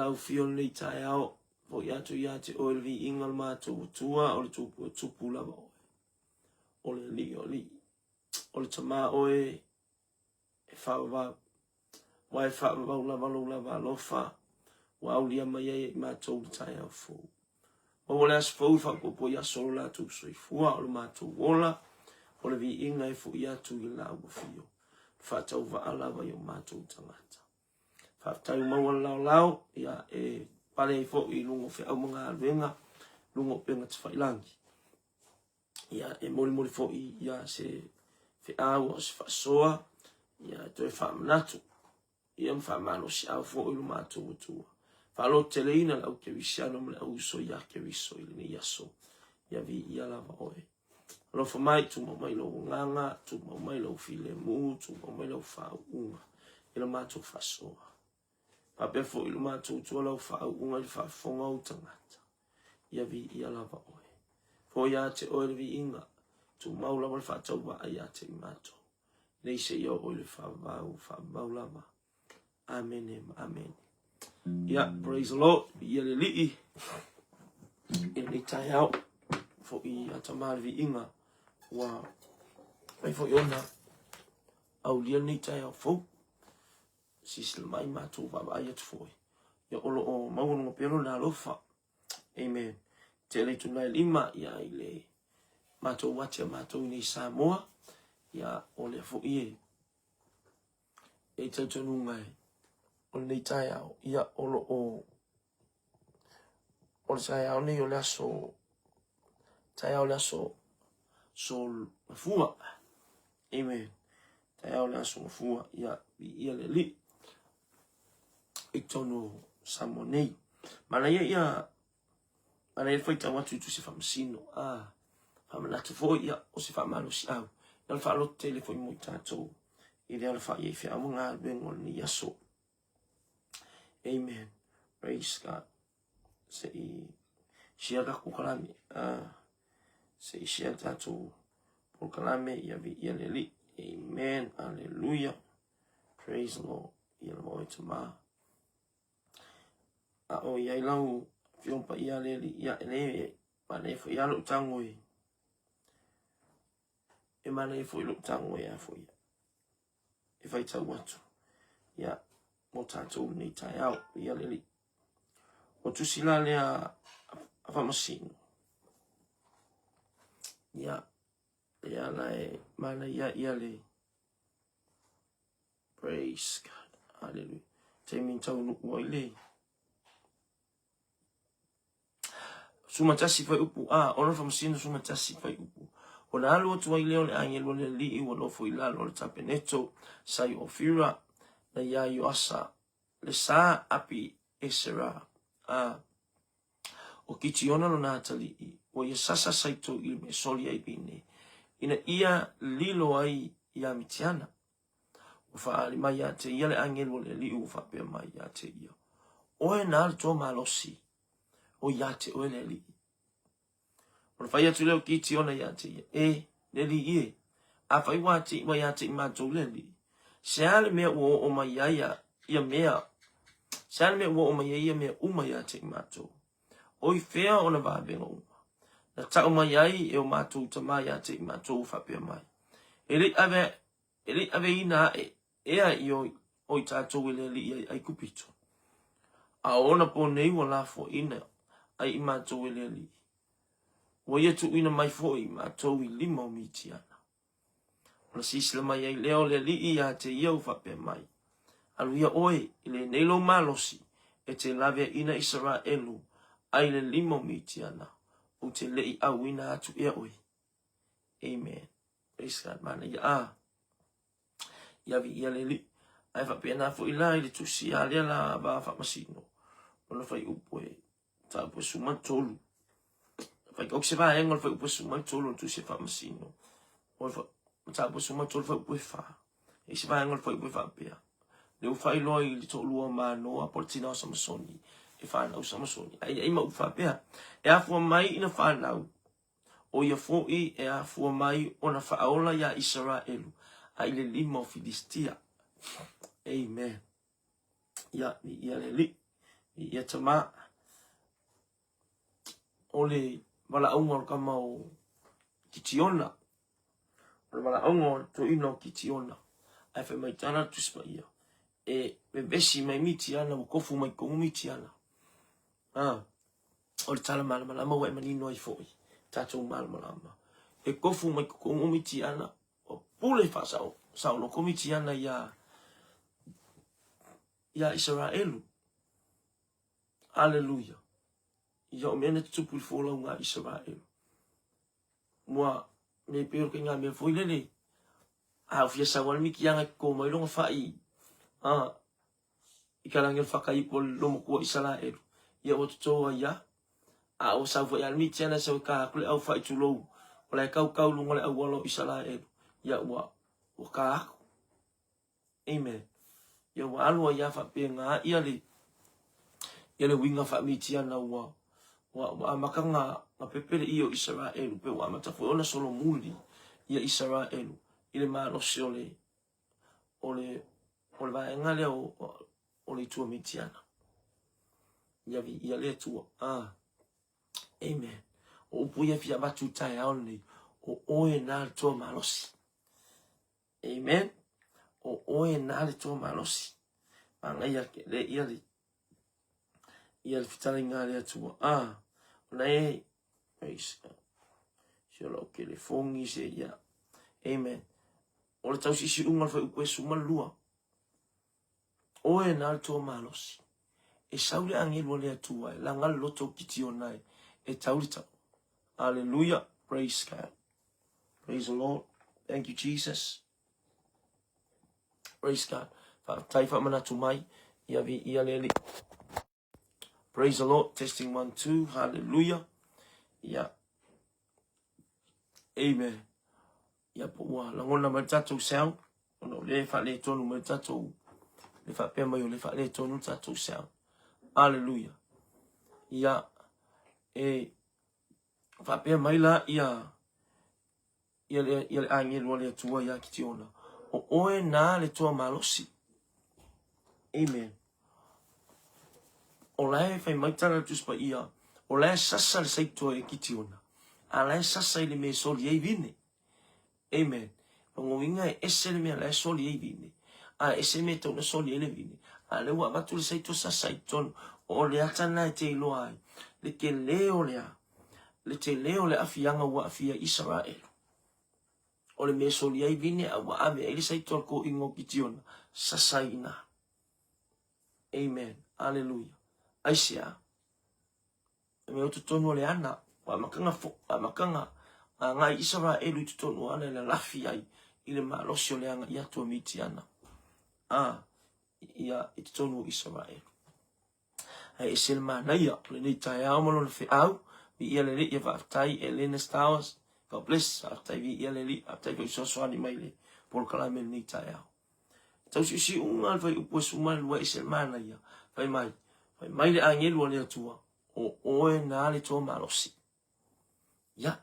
lau Afio i lenei taeao, foi atu ia te oe le viiga o le matou Atua, o le tupu e tupu lava oe. O le Alii o alii, o le Tama oe e faavavau. Ua e faavavau lava lou lava alofa, ua aulia mai ai e i matou le taeao fou. Maua le aso fou i faaopoopo i aso o lo latou soifua, o lo matou ola, o le viiga e foi atu i lau afio, faatauvaa lava i o matou tagata. Faafetai ua maua le laolao, ia e pale ai foi i luga o feau ma galuega, luga o upega tafailagi. Ia e molimoli foi ia se feau o se faasoa, ia e toe faamanatu, ia ma faamalosiau foi lo matou Atua. Faalototeleina le au kerisiano ma le au uso ia Keriso i lenei aso. Ia viia lava oe. Alofa mai, tumau mai lou agaga, tumau mai lou filemu, tumau mai lau faauuga i la matou faasoa. Faapea foi lo matou Atua lau faauuga i le faafofoga o ou tagata. Ia viia lava oe. Foi ia te oe le viiga, tumau lava le faatauvaa ia te i matou. Nei seia oo i le faavavau, faavavau lava. Amene ma amene. Ia, praise the Lord, viia le Alii i lenei taeao. Foi a tama le viiga ua mai foi ona aulia lenei taeao fou. Silasila mai matou vaavaai atu foi. Ia o lo o maualuga pea lona alofa. Amen. Tele itula e lima ia i le matou ati a matou i nei Samoa. Ia o lea foi e e talitonuga e o lenei taeao, ia o lo o o le taeao nei o le aso taeao o le aso so mafua. Amen. Taeao o le aso mafua, ia viia le Alii i totonu o Samoa nei. Manaia ia manaia le faitau atu i tusi faamasino, a faamanatu foi ia o se faamalosiau. Ia o le faalototele foi mo i tatou i le alafai ai feau ma galuega o lenei aso. Amen. Praise God. Se i share tatou polokalame. Ah, se i share tatou polokalame ia viia le Alii. Amen. Hallelujah. Praise the Lord. Ia lava oe Tama. A o i ai lau Afioga Paia le Alii, ia e le manaia foi lava lou tago i e manaia foi lou tago e a foi e faitau atu ia mo tatou lenei taeao. Ia le Alii. O tusi la lea a Faamasino, ia, lea la e manaia ia le Praise God. Hallelujah. Taimi taunuu ai le Sumatasi fai upu a, ona Faamasino sumatasi fai upu. Ona alu atu ai lea o le agelu a le Alii ua nofo i lalo o le tapeneto sa i Ofira na iā Ioasa le sa Api Esera a o Kitiona lona atalii, ua ia sasa saito i le mea soli ai vine, ina ia lilo ai iā Mitiana. Ua faaali mai ia te ia le agelu o le Alii ua faapea mai ia te ia, Oe na le toa malosi, o ia te oe le Alii. Ona fai atu lea o Kitiona ia te ia, E, le Alii e, afai ua ati ua ia te i matou le Alii, se a le mea ua oo mai ai ia mea, se a le mea ua oo mai ai ia mea uma ia te i matou? O i fea ona vavega uma? Na tau mai ai e o matou tama ia te i matou ua faapea mai, E le i ave, e le i aveina aʻe ea i o, o i tatou e le Alii ai Aikupito. A o ona po nei ua lafoaina ai i matou e le Alii. Ua ia tuuina mai foi i matou i lima o Mitiana. Ona silasila mai ai lea o le Alii ia te ia ua faapea mai, Alu ia oe i lenei lou malosi e te laveaina Isaraelu ai le lima o Mitiana, ou te le i auina atu ea oe. Amen. Praise God. Manaia. Ah. Ia viia le Alii. Ae faapena foi la i le tusi a lea la va faamasino. Ona fuaiupu e mataupu e 13. Faitau se vaega o le fuaiupu e 13 o le tusi e faamasino. O le mataupu e 13 fuaiupu e 4. E se vaega o le fuaiupu e faapea. Le ua faailoa i le toalua o Manoa po o le tina o Samasoni e fanau Samasoni. Ai ai ma upu faapea. E afua mai ina fanau ʻO ia foʻi e afua mai ona faaola iā Isaraelu a i le lima o Filistia. Amen. Ia, viia le Alii. Ia tama, o le valaauga o le tama o Kitiona, o le valaauga o le toeaina o Kitiona, ae fai mai tala le Tusi Paia, e vevesi mai Mitiana, ua tofu mai totonu Mitiana. Ah, o le tala malamalama ua e manino ai foi, tatou malamalama. E tofu mai totonu Mitiana, ua pule faasao saoloto Mitiana ia ia Isaraelu. Aleluia. Ia o mea na tutupu i le folauga a Isaraelu. Ua me pei o le kaiga mea foi lele, a o fia sau lava le mitiaga e toto mai lona fai a i ka lagi o le fakaipu o le lomatua Isaraelu, ia ua toto ai lava. A ua sau foi lava le mitiana e sau e ka atu le aufai tulou, o la e kaukau i luga o le auala o Isaraelu, ia ua ua ka atu. Amen. Ia ua alu ai lava faapena ia le ia le uiga faamitiana ua ua, ua amata na, na pepe le i o Isaraelu, pe ua amata foi ona solomuli ia Isaraelu i le malosi o le o le o le vaega lea o, o le itu Mitiana. Ia vi ia le Atua. Ah. Amen. O upu ia fia avatu i taeao lenei, o oe na le toa malosi. Amen. O oe na le toa malosi. Manaia ke le ia le ia le fetalaiga a le Atua. Ah, ona e praise God. Si o lau telefoni se ia. Amen. O le tausiusiuga o le fuaiupu e 12. Oe na le toa malosi. E sau le agelu a le Atua e laga le loto o Kitiona e, e tau le tau. Hallelujah. Praise God. Praise the Lord. Thank you, Jesus. Praise God. Faafetai faamanatu mai. Ia vi ia le Alii. Praise the Lord. Testing 1, 2. Hallelujah. Ia. Amen. Ia po ua lagona mai le tatou sound. Ona o le faaletonu mai le tatou le faapea mai o le faaletonu le tatou sound. Hallelujah. Ia. E faapea mai la ia ia le, ia le agelu a le Atua iā Kitiona, o oe nā le toa malosi. Amen. O la e fai mai tala le Tusi Paia, o la e sasa le saitoa e Kitiona, a la e sasa i le mea e soli ai vine. Amen. Lona uiga e ese le mea la e soli ai vine, a ese le mea e tatau ona soli ai le vine. A lea ua avatu le saito sasa i totonu, o le ata lena e te iloa ai le tele o le a, le tele o le aafiaga ua aafia i Isaraelu. O le mea e soli ai vine a ua ave ai le saito a le toeaina o Kitiona, sasa ai i ina. Amen. Aleluia. Aisea? E mea o totonu o le ana, ua amataga fo, ua amataga agai Isaraelu i totonu o ana e lalafi ai i le malosi o le agai atu a Mitiana. A, ia, i totonu o Isaraelu. Ae ese le manaia o lenei taeao ma lona feau. Viia le Alii, faafetai Elena Stowers. God bless. Faafetai viia le Alii, faafetai foi fesoasoani mai le polokalame lenei taeao. Tausiusiuga le fuaiupu e 12 ese le manaia. Fai mai, fai mai le agelu a le Atua, o oe na le toa malosi. Ia,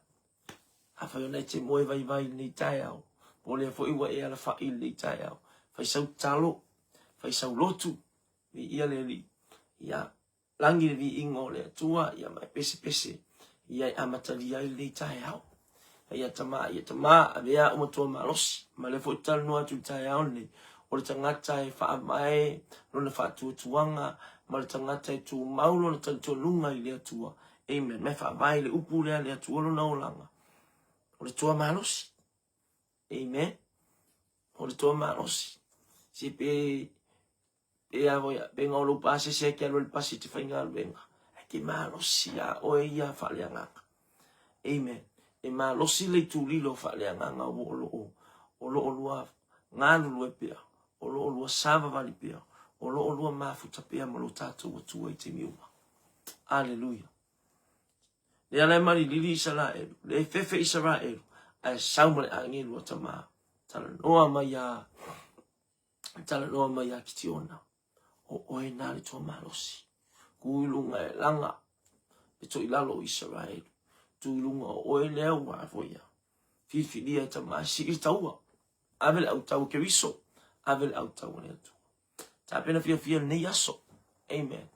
afai ona e te moe vaivai i lenei taeao, po o lea foi ua e alafai i lenei taeao, fai sau tatalo, fai sau lotu, Viia le Alii. Ia lagi le viiga o le Atua, ia ma e pesepese ia e amatalia ai lenei taeao. Ia tama, ia tama, avea au ma toa malosi. Ma lea foi talanoa atu i le taeao lenei, o le tagata e faavae lona faatuatuaga ma le tagata e tumau lona talitonuga i le Atua. Amen. Ma e faavae i le upu lea a le Atua lona olaga. O le toa malosi. Amen. O le toa malosi. Se pe pe a voi pe nga o lou pasese ai ke alu ai le pasi e te faigaluega. Ae te malosi iā oe ia faaleagaga. Amen. E malosi le itulilo faaleagaga ua o loo o lo olua galulue pea, o lo olua savavali pea, o lo olua mafuta pea ma lo tatou Atua i taimi uma. Aleluia. Lea la e malilili Isaraelu, lea e fefe Isaraelu, ae sau ma le agelu a tama, talanoa mai iā talanoa mai ia Kitiona, o oe nā le toa malosi. Ku i luga e laga le toi lalo o Isaraelu. Tu i luga o oe lea ua a foi ia. Filifilia e tama e sii le taua. Ave le autau a Keriso. Ave le autau a le Atua. Tapena fiafia lenei aso. Amen.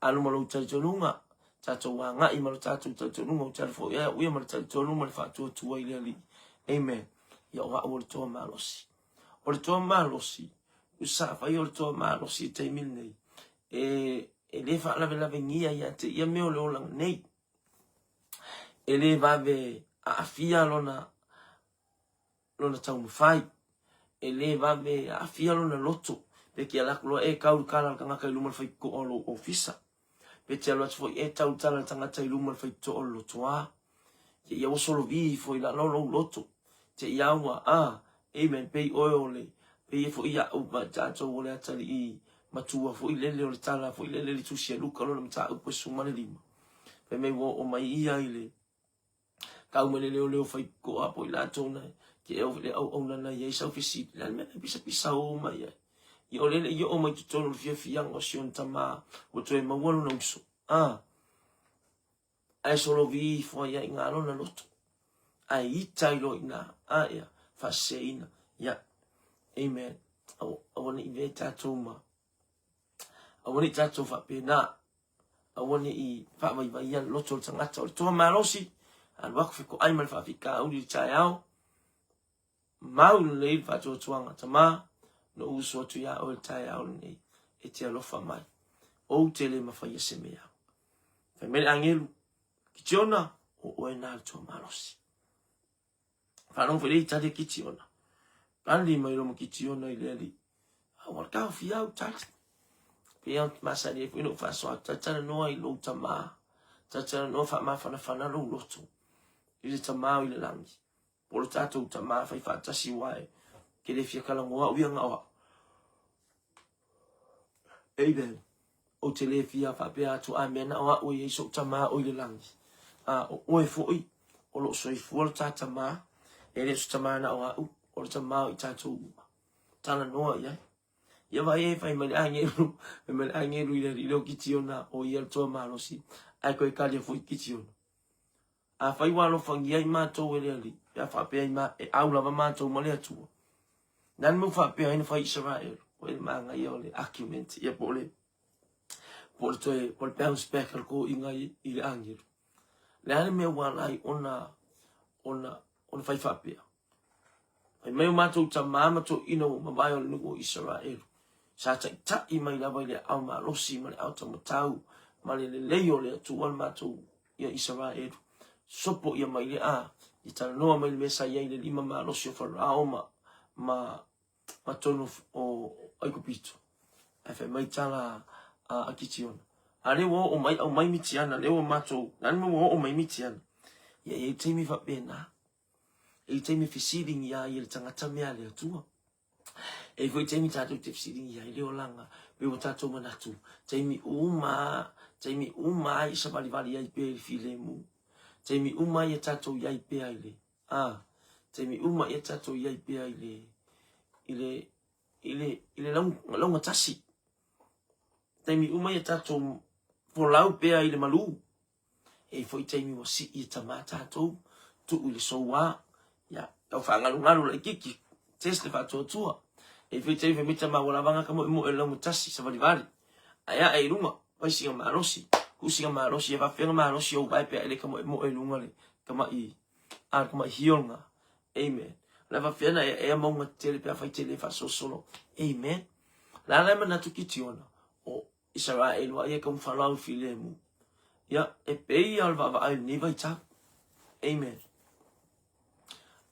Alu ma lou talitonuga, tatou agai ma lo tatou talitonuga, ou te alu foi au ia ma le talitonu ma le faatuatua i le Alii. Amen. Ia o au o le toa malosi. O le toa malosi, sa fai o le toa malosi i le taimi lenei, e, e le faalavelavengia ia te ia mea o le olaga nei. E le vave aafia lona, lona taumafai. E le vave aafia lona loto. Pe te alu atu loa e tau le tala a le tagata i luma o le faitotoa o lou ofisa. Pe te alu atu foi e tau le tala a le tagata i luma o le faitotoa o le lotoa. Te ia ua solovi ifo i lalo lou loto. Te ia ua, a, amen, pei oe o le, pei e foi iaʻu ma i tatou o le atalii matua foi lele o le tala foi lele i le tusi a Luka lona mataupu e 15. Fai mai ua oo mai ia i le Tau mai le leoleo fai koa po i latou na ke e le auauna na i ai sau fesili. Le a le mea na pisapisa o mai ai. Ia o lele i oo mai totonu o le fiafiaga o si ona tama ua toe maua lona uso. A, ae solovi ifo ai ia i ngā lona loto. Ae ita ai loa i ina. A ea, faaseseina. Ia, amen. Aua ne i vea tatou ma Aua ne i tatou faapena. Aua ne i faavaivaia le loto o le tagata. O le toa malosi, alu atu fetoai ma le faafitauli i le taeao, mau lelei le faatuatuaga. Tama, na ou uso atu iā oe i le taeao lenei, e te alofa mai. Ou te le mafaia se mea. Fai mai le agelu, Kitiona, o oe na le toa malosi. Faalogo foi lea i tali a Kitiona. Tali mai loa ma Kitiona i le alii. A ua taofi au tali. Pei au masani ai foi na ou faasoa atu, talatalanoa i lou tama. Talatalanoa faamafanafana lou loto i le tama o i le lagi. Po o le tatou tama fai faatasi aua e ke le fia talanoa au ia na o au. Amen. Ou te le fia faapea atu a mea na o au e i ai so'u Tama o i le lagi. A o oe foi, o loo soifua lo ta Tama, e le o se Tama na o au, o le Tama o i tatou uma. Talanoa i ai. Ia vaai e fai mai le agelu, fai mai le agelu i le alii lea o Kitiona, o ia le toa malosi, ae toe talia foi Kitiona. Afai ua alofagia i matou e le Alii, pe a faapea i ma, e au lava matou ma le Atua. Na le mau faapea ai na fai Isaraelu, o le manaia o le argument, ia po o le, po o le toe, po o le bounce back a le toeaina i, i le agelu. Le a le mea ua ala ai ona, ona, ona fai faapea? Fai mai o matou tama ma toeaina ua mavae o le nuu o Isaraelu, sa taitai mai lava i le aao malosi ma le aao taumatau ma le lelei o le Atua le matou ia Isaraelu. Sopo ia mai le a, ia talanoa mai le mea sa i ai le lima malosi o Farao ma, ma, ma tonu o Aikupito. Ae fai mai tala a, a Kitiona. A lea ua oo mai, aumai Mitiana, lea ua matou, le a le mea ua oo mai Mitiana? Ia e i ai taimi faapena. E i ai taimi e fesiligia ai e le tagata mea a le Atua. E i ai foi taimi tatou te fesiligia ai le olaga, pei ua tatou manatu, taimi uma, taimi uma ai savalivali ai pea i le filemu. Taimi uma ia tatou i ai pea i le, a, taimi uma ia tatou i ai pea i le, i le, i le, i le laugatasi. Taimi uma ia tatou folau pea i le malu. E i ai foi taimi ua sii e tama tatou, tuu i le soua, ia, tau faagalugalu laitiiti, test le faatuatua. E i ai foi taimi fai mai tama ua lava gata moemoe i le laugatasi, savalivali, ae ae i luga, fai sina malosi, tuu sina malosi, e faapefea ona malosi ou vae pe a e le tamoemoe i luga le tamai, a le tamai heel lena. Amen. O le a faapefea ona e aea mauga tetele pe afai e te le faasolosolo. Amen. O le a la e manatu Kitiona? O Isaraelu a ia taumafai i filemu. Ia, e pei lava o le vaavaai i lenei vaitau. Amen.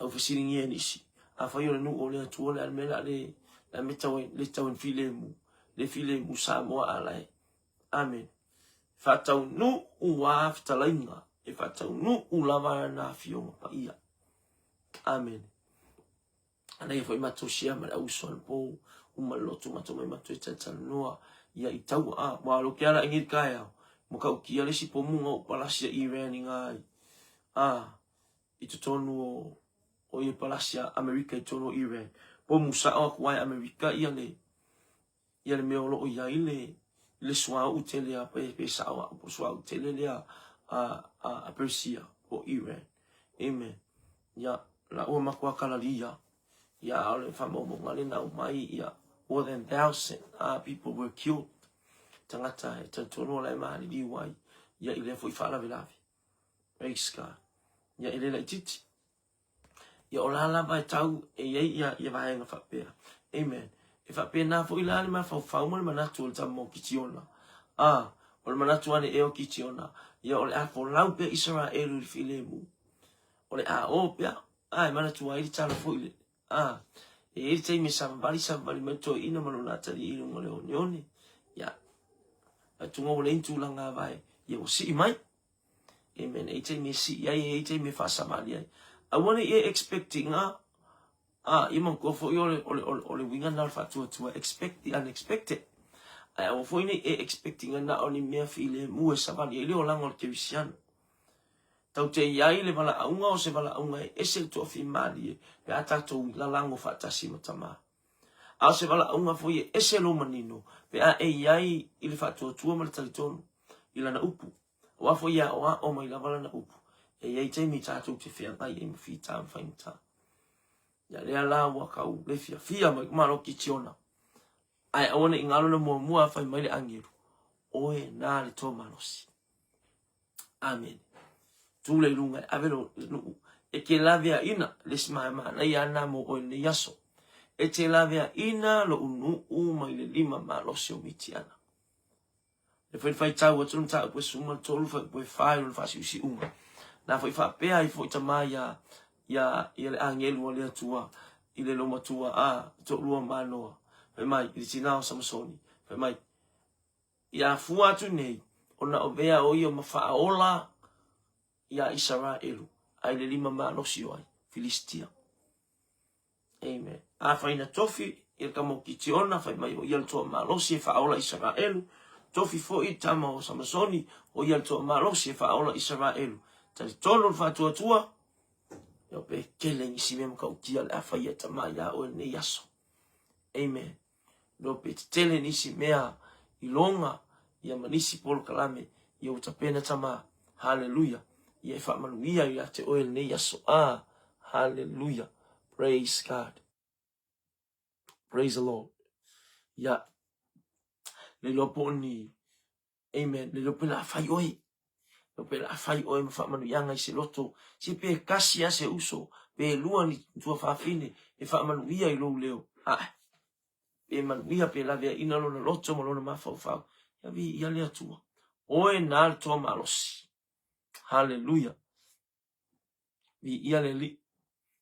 Au fesiligia e nisi, afai o le nuu o le Atua, le a le mea le a le, le a mea tau ai, le tau ai filemu, le filemu Samoa a la e. Amen. Faataunuu a fetalaiga, e faataunuu lava lana afioga paia. Amen. Ana ia foi matou share ma le au uso anapo uma le lotu matou mai matou e talatalanoa ia i taua a ua alo ke ala ingi taeao mo ka ukia le isi pomu nga o palasia Iran i ngai a i totonu o o ia palasia Amerika i totonu o Iran pomu sao aku ai Amerika ia le ia le mea o lo o i ai le, le suauu tele a pe, pe sao au po suauu tele lea a, a, a Persia po Iran. Amen. Ia, la ua matua kalalia. Ia, a o le faamaumauga lena aumai, ia, more than 1,000 people were killed. tagata e talitonu o la e maliliu ai ia i lea foi faalavelave. Praise God. Ia e le laitiiti. Ia o la lava e tau e i ai ia, ia vaega faapea. Amen. E faapena foi la le mafaufau ma le manatu o le tama o Kitiona. A, o le manatu ane ea o Kitiona, ia o le a folau pea Isaraelu i le filemu. O le a o pea. A, e manatua ai le tala foi le, a, e i ai le taimi e savavali, savavali mai le toeaina ma lona atalii i luga o le oneone. Ia, faituga ua leai ni tulaga avae, ia ua sii mai. Amen. E i ai taimi e sii ai, e i ai taimi e faasavali ai. Aua ne i e expect ina, a, ia manatua foi o le, o le, o le, o le uiga lena o le faatuatua, expect the unexpected. Ae aua foi ne i e expect ina na o ni mea filemu e savali ai le olaga o le kerisiano. Tau te i ai le valaauga o se valaauga e ese le toafimalie pe a tatou lalago faatasi ma Tama. A o se valaauga foi e ese lou manino pe a e i ai i le faatuatua ma le talitonu i lana upu. Aua foi e aoao mai lava lana upu, e i ai taimi tatou te feagai ai ma fita ma faigata. Ia lea la ua tau le fiafia mai malo Kitiona. Ae aua ne i galo na muamua fai mai le agelu, oe na le toa malosi. Amene. Tu lea i luga e ave lo nuu. E te laveaina, le isi manaia lena mo oe lenei aso. E te laveaina lou nuu mai le lima malosi o Mitiana. E foi faitau atu le mataupu e 13 fuaiupu e 4 i lona faasiusiuga. Na foi faapea ai foi tama ia ia ia le agelu a le Atua i le lomatua a toalua Manoa. Fai mai i le tina o Samasoni. Fai mai ia afua atu nei ona avea o ia ma faaola iā Isaraelu ai le lima malosi o ai Filistia. Amen. Afai na tofi ia le tama o Kitiona, fai mai o ia le toa malosi e faaola Isaraelu. Tofi foi tama o Samasoni, o ia le toa malosi e faaola Isaraelu. Talitonu le faatuatua, ia pe tele nisi mea matautia le a faia e tama iā oe lenei aso. Amen. No pe tetele nisi mea iloga ia ma nisi polokalame ia ua tapena tama. Haleluia. Ia e faamanuia ia te oe lenei aso. Ah, haleluia. Praise God. Praise the Lord. Ia, le iloa po o ni Amen. Le iloa pe la fai oe. Le pe la fai oe ma faamanuiaga i se loto. Se pe kasi a se uso, pe lua ni tuafafine e faamanuia i lou leo. Ae, pe manuia pe laveaina lona loto ma lona mafaufau. Ia viia le Atua. Oe na le toa malosi. Haleluia. Viia le Alii.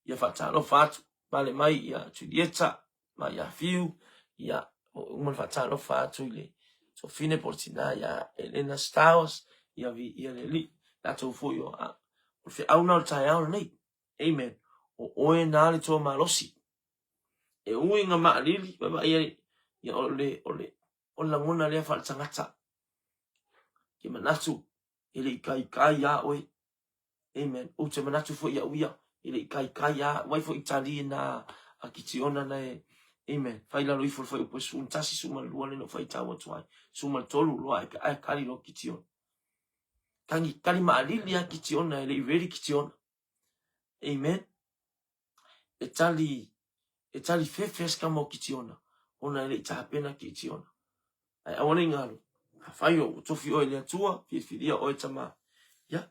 Ia faatalofa atu, pale mai ia Julieta ma ia Fiu, ia uma le faatalofa atu i le tuafine po o le tina ia Elena Stowers, ia viia le Alii. Latou foi o, a, o le feau na o le taeao lenei. Amen. O oe na le toa malosi. E ui nga maalili, vaavaai ai, ia o le, o le, o le lagona lea faaletagata. Ke manatu, e le i kaikai iā oe. Amen. Ou te manatu foi ia'u ia, e le i kaikai iā, wai foi tali na a Kitiona na e, amen. Fai lalo ifo le fuaiupu e 11, 12 lea na ou faitau atu ai, 13 loa e, ae kali loa Kitiona. Tangi, tali maalili a Kitiona, e le i ready Kitiona. Amen. E tali, e tali fefe se tama o Kitiona, ona e le i tapena Kitiona. Ae aua ne i galo, afai o ua tofi oe e le Atua, filifilia oe tama. Ia,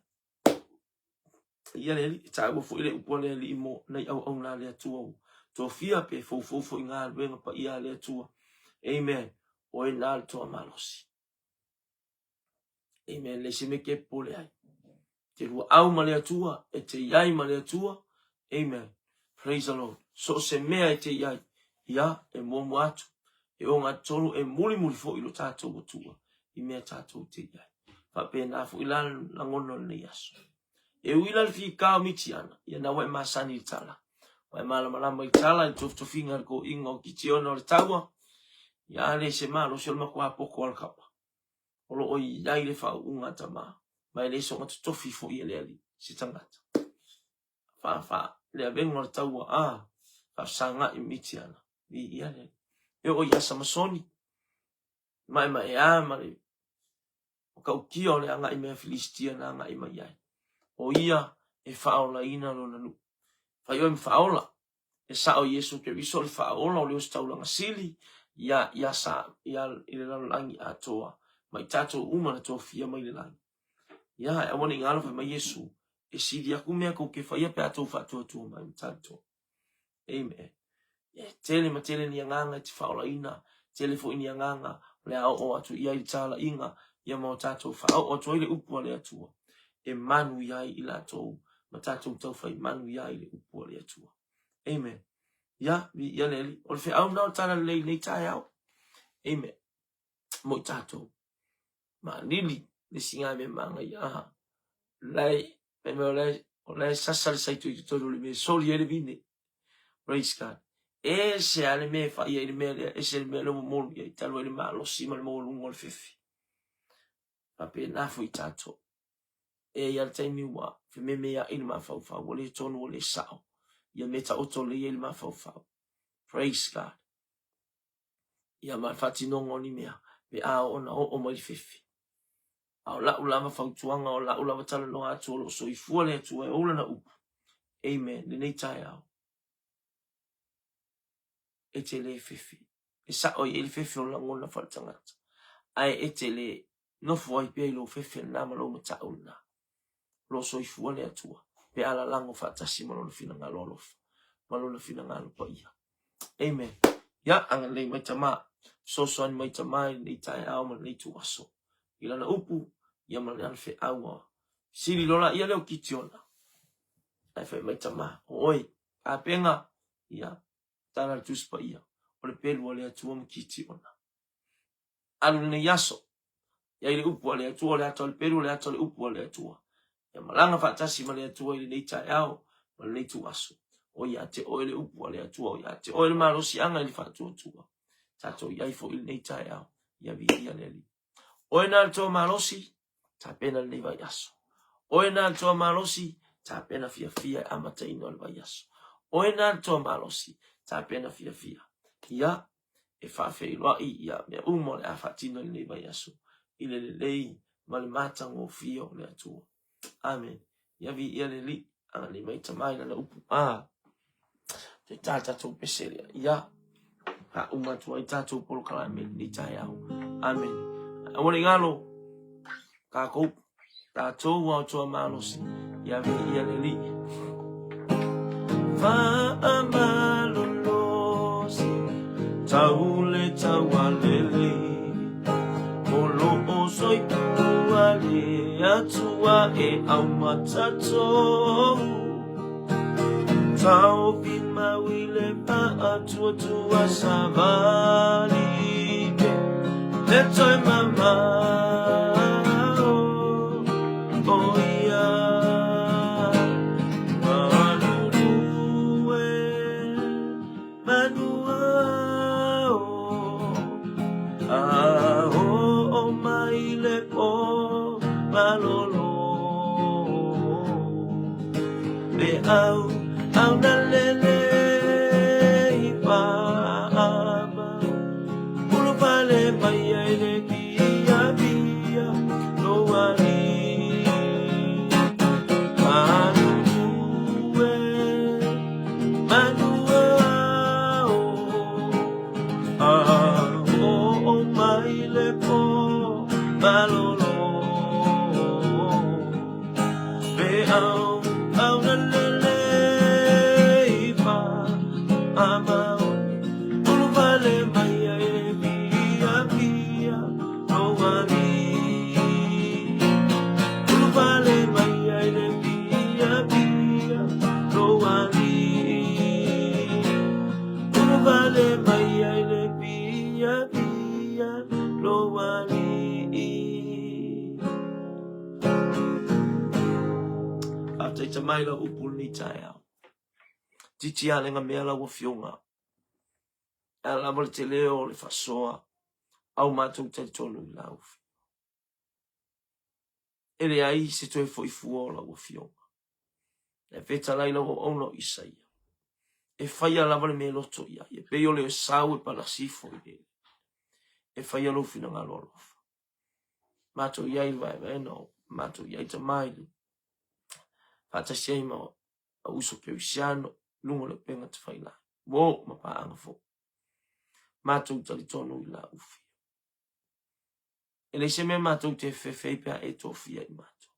ia le Alii, e taua foi le upu a le Alii mo nai auauna a le Atua ua tofia pe foufou foi galuega paia a le Atua. Amen. Oe na le toa malosi. Amen. Leai se mea ke popole ai. Te luaau ma le Atua, e te iai ma le Atua. Amen. Praise the Lord. So o se mea e te iai, ia, e muamua atu, e ogatotonu, e mulimuli foi lo tatou Atua i mea tatou te iai. Faapena foi la lagona o lenei aso. E ui la le fika o Mitiana, ia na ua e masani i le tala. Ua e malamalama i tala i le tofitofiga i le koiga o Kitiona o le taua, ia a le se malosi o le matua poto o le kapa. O lo o i ai le faauuga a tama, ma e le soona totofi foi e le Alii se tagata. Whawha, le avega o le taua, a, whaafesagai Mitiana, viia le Alii. E oo ia Samasoni, maemaea ma le matautia o le agai mai a Filistia na agai mai ai. O ia e faaolaina lona nuu. Fai oe ma faaola. E sao Iesu Keriso le faaola o le ositaulaga sili ia, ia sa, ia, i le lalolagi atoa. Ma i tatou uma na tofia mai le lagi. Ia, e aua ne i galo fai mai Iesu, e sili aku mea kou te whaia pe a tou whaatuatua mai ma talitonu. Amen. E tele ma tele ni agaga e te faaolaina, tele foi ni agaga o le a oo atu i ai le talaiga, ia ma o tatou faaoo atu ai le upu a le Atua, e manuia ai i latou ma tatou taufai manuia ai le upu a le Atua. Amen. Ia, viia le Alii. O le feau lena o le Talalelei i lenei taeao. Amen. Mo i tatou. Malili le siga mea manaia. Aha. Lai, fai mai o la e, o la e sasa le saito i totonu o le mea e soli ai le vine. Praise God. Ese lava le mea e fai ai le mea lea, ese le mea lea ua molu i ai, talu ai le malosi ma le maualuga o le fefe. Faapena foi tatou. E i ai le taimi ua fememeai le mafaufau, ua le tonu, ua le sao ia mea taoto lelei ai le mafaufau. Praise God. Ia ma le faatinoga o ni mea, pe a oo ona oo mai le fefe. A o lau lava fautuaga, o lau lava talanoa atu, o lo o soifua le Atua e ou lana upu. Amen. Lenei taeao, e te le fefe. E sao e i ai le fefe o le lagona faaletagata, ae e te le nofo ai pea i lou fefe lena ma lou matau lena. O lo o soifua le Atua, pe a lalago faatasi ma Lona finagalo alofa, ma Lona finagalo paia. Amen. Ia, agalelei mai Tama, fesoasoani mai Tama i lenei taeao ma lenei ituaso, i Lana upu, ia ma Lana feau a sili loa laia lea o Kitiona. Ae fai mai Tama, o oe, Kapena, ia, tala le Tusi Paia, o le pelu a le Atua ma Kitiona. Alu lenei aso, i ai le upu a le Atua, o le ata o le pelu, o le ata o le upu a le Atua. Ia malaga faatasi ma le Atua i lenei taeao ma lenei ituaso. O ia te oe le upu a le Atua, o ia te oe le malosiaga i le faatuatua. Tatou i ai foi i lenei taeao, ia viia le Alii. Oe na le toa malosi, tapena lenei vaiaso. Oe na le toa malosi, tapena fiafia e amataina o le vaiaso. Oe na le toa malosi, tapena fiafia. Ia, e faafeiloai ia mea uma o le a faatino i lenei vaiaso i le lelei ma le matagofie o le Atua. Amen. Ia viia le Alii, agalelei mai Tama i lana upu. A. Te tā tatou pese lea. Ia, faauma atu ai tatou polokalame i lenei taeao. Amen. Aua ne i galo, kākou Tatou aotoa malosi, ia viia le Alii. Faamalolosi, tau le taualele, o loo soifua le Atua e aumatatou. Taofi mau i le faatuatua savali ke le toe mamao o ia Malulu e manuao a oo mai le po malolo Le au, au na lele i paama Ulufale mai ai le piapia lou alii Malulu e, manuao A oo mai le po malolo Faafetai mai lau upu lenei taeao. Titi a lenga mea lau afioga. E ala lava le tele o le faasoa au matou talitonu i lau afioga. E leai se toe foi fua o lau afioga. E fetalai lau auauna o Isaia. E faia lava le mea loto i ai. E pei o le sau e palasi ifo i le. E faia lou finagalo alofa. Matou i ai i le vaevaega o matou i ai tama i le faatasi ai ma au uso kerisiano i luga o le upega tafailagi. Ua oo ma paaga foi. Matou talitonu i lau fia. E leai se mea matou te fefe ai pe a e tofia i matou.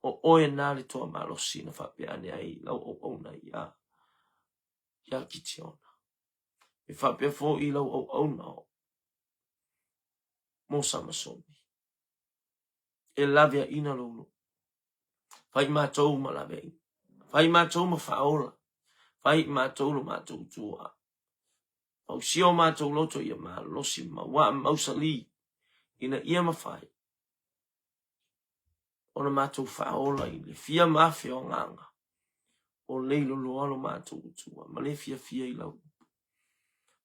O oe na le toa malosi na faapea ane ai lau auauna ia ia Kitiona. E faapea foi lau auauna mo Samasoni. E laveaina lou nuu. Fai matou ma laveaina. Fai matou ma faaola. Fai matou lo matou tua. Fausia o matou loto ia malosi ma mauaa ma mausali ina ia mafai ona matou faaola i le fia ma afe o agaga o leiloloa lo matou Atua ma le fiafia i lau upu.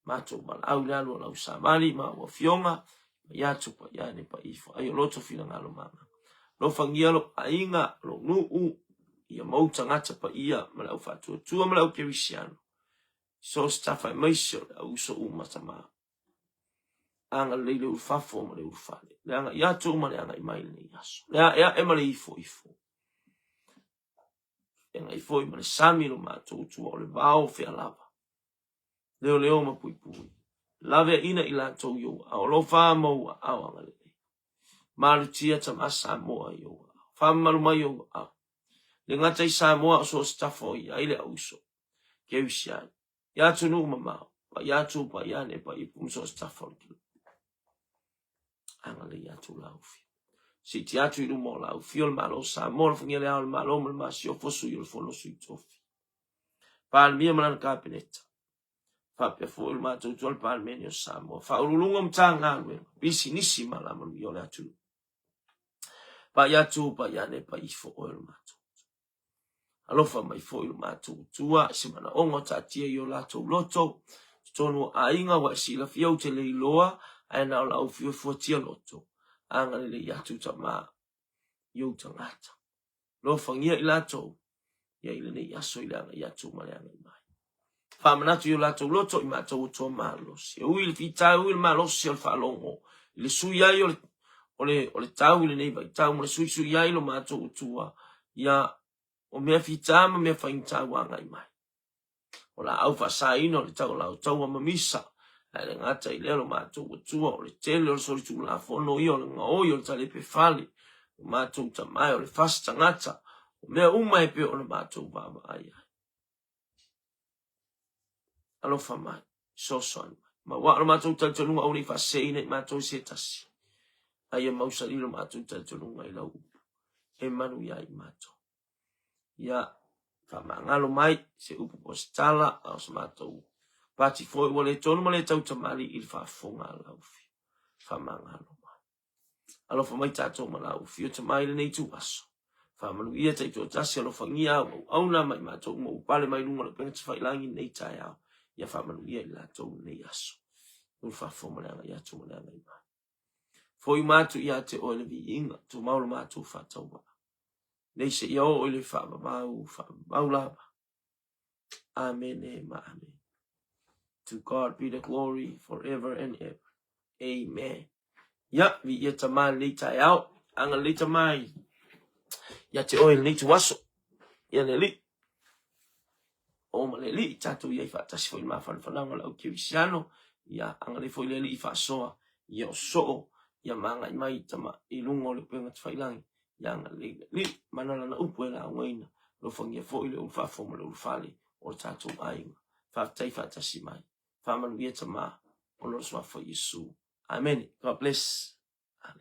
Matou valaau i le alu o lau savali ma au afioga, pai atu, pai ane, pai ifo, ai o loto finagalo ma agaga. Alofagia lou aiga, lou nuu, ia mau tagata paia ma le au faatuatua ma le au kerisiano. So o se tafa aemaise o le au uso uma tama. Agalelei le ulufafo ma le ulufale, le agai atu ma le agai mai i lenei aso, le aeae ma le ifoifo. E agai foi ma le sami lo matou Atua o le vao o fealava, leoleo ma puipui. Laveaina i latou i ou aao alofa ma ou aao agalelei. Malutia tama Samoa i ou aao. Faamamalu mai ou aao. Le gata i Samoa o so o se tafa o i ai le auuso. Kerisiano. I atunuu mamao, pai atu, pai ane, pai ipu ma so o se tafa o le kilo. Agalelei atu lau afio. Siiti atu i luma o lau afio le Malo o Samoa, alofagia le Ao o le Malo ma le Masiofo, Sui o le Fono Sui Tofi. Palemia ma lana Kapeneta. Faapea foi le matou tua le Palemene o Samoa. Faauluuluga o Matagaluega, pisinisi ma alamanuia o le atunuu. Pai atu, pai ane, pai ifo oe lo matou. Alofa mai foi lo matou Atua i se manaoga o taatia i o latou loto, totonu o aiga ua e silafia ou te le iloa, ae na o lau fuafuatia loto. Agalelei atu Tama i ou tagata. Alofagia i latou ia i lenei aso i le agai atu ma le agai mai. Faamanatu i o latou loto i matou o toa malosi. E ui i le fita, e ui i le malosi o le faalogo, i le sui ai o le, o le, o le tau i lenei vaitau ma le suisui ai lo matou Atua, ia o mea fita ma mea faigata ua agai mai. O laau faasaina o le tau o lau taua ma misa, ae le gata i lea lo matou Atua, o le tele o le solitulafono ia o le gaoi o le talepe fale, o matou tamae o le fasi tagata, o mea uma e pei ona matou vaavaai ai. Alofa mai, fesoasoani mai. Ma ua o lo matou talitonuga aua ne i faaseseina i matou i se tasi, a ia mausali lo matou talitonuga i lau upu e manuia ai i matou. Ia faamagalo mai se upu po o se tala a o se matou pati foi ua le tonu ma le tautamalii i le faafofoga a lau afio. Faamagalo mai. Alofa mai tatou ma lau afio tama i lenei ituaso. Faamanuia taitoatasi alofagia au auauna ma i matou uma ua pale mai luga o le upega tafailagi i lenei taeao. Ia faamanuia i latou i lenei aso. I le faafofoga ma le agai atu ma le agai mai. Foi uma atu ia te oe le viiga, tumau lo matou faatauvaa. Nei seia oo i le faavavau, faavavau lava. Amene ma amene. To God be the glory forever and ever. Amen. Ia, viia Tama i lenei taeao. Agalelei Tama i ia te oe i lenei ituaso. Ia le Alii. O ma le Alii, tatou i ai faatasi foi i le mafanafanaga o le au kerisiano. Ia, agalelei foi le Alii faasoa. Ia o soo, ia magai mai tama i luga o le upega tafailagi. Ia agalelei le Alii, mana lana upu e laugaina. Alofagia foi le ulufafo ma le ulufale o le tatou aiga. Faafetai faatasi mai. Faamanuia Tama, ona o le suafa o Iesu. Amene. God bless.